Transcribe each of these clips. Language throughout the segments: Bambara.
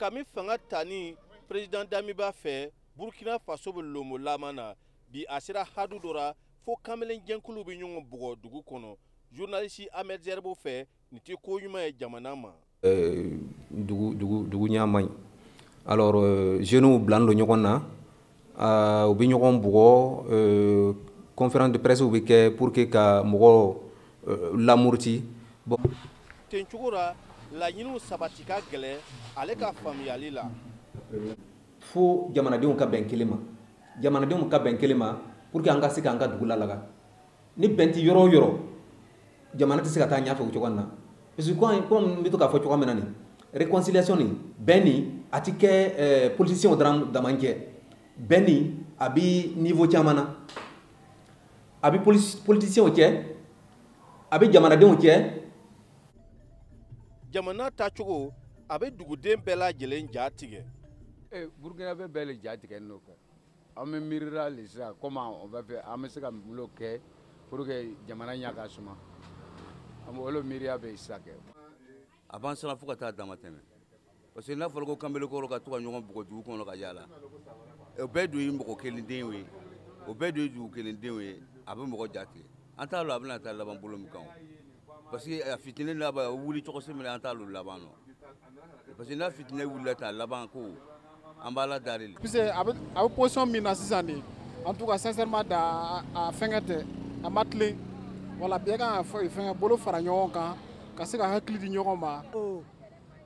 Kami fanga tani président Damiba fɛ, Burkina Faso bɛ lomo laban na bi. A sera hadu dɔ ra fo kamalen jɛnkulu bɛ ɲɔgɔn bugɔ dugu kɔnɔ. Journaliste Ahmed Zerbo fɛ, nin tɛ ko ɲuman ye jamana ma. Dugu dugu dugu ɲɛ man ɲi. Alors jeunes bilalen don ɲɔgɔn na, u bɛ ɲɔgɔn bugɔ. Conférence de presse bɛ kɛ pour que ka mɔgɔ lamuruti. Bon, ten cogo la, laɲiniw sabati ka gɛlɛn ale ka faamuyali la. Fo jamanadenw ka bɛn kelen ma, jamanadenw ka bɛn kelen ma pour que an ka se k'an ka dugu lalaga. Ni bɛn ti yɔrɔ o yɔrɔ, jamana tɛ se ka taa ɲɛfɛ o cogo na, parce que comme n bɛ to k'a fɔ cogoya min na, nin réconciliation nin, bɛn nin, a ti kɛ politiciens dɔrɔn dama cɛ. Bɛn nin, a bi niveau caman na. A bɛ politiciens cɛ, a bɛ jamanadenw cɛ. Jamana tacogo a bɛ duguden bɛɛ lajɛlen ja tigɛ. Burukina bɛ bɛɛ le ja tigɛ n'o kɛ. An bɛ miirila le sisan comment on va faire, an bɛ se ka mun kɛ pour que jamana ɲɛ ka suma. An bɛ olu miiriya bɛ sisan kɛ. A b'an siran fo ka taa dama tɛmɛ, parce que n'a fɔra ko kanbelekɔrɔ ka to ka ɲɔgɔn bugɔ dugu kɔnɔ ka yaala, o bɛɛ dun ye mɔgɔ kelen denw ye, o bɛɛ dun ye dugu kelen denw ye. A bɛ mɔgɔ ja tigɛ. An t'a lɔn a bɛna taa laban bolo min kan, parce que a fitinɛ laban a wuli cogo si min na, an t'a lɔn laban nɔ, parce que n'a fitinɛ wulila tan, laban ko an b'a la dari. Puisque a bɛ position min na sisan de, en tout cas sincèrement da, a fɛngɛ tɛ, a ma tilen. Wala bɛɛ kan ka fɛngɛ bolo fara ɲɔgɔn kan ka se ka hakili di ɲɔgɔn ma.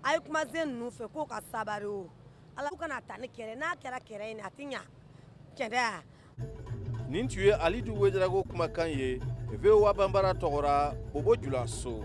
A ye kumasen ninnu fɛ k'o ka sabari o ala kana taa ni kɛlɛ. N'a kɛra kɛlɛ ye, a ti ɲa cɛndɛ. Nin tun ye Alidu Wedarago kumakan ye, VOA Banbara tɔgɔra, Bobo Julaso.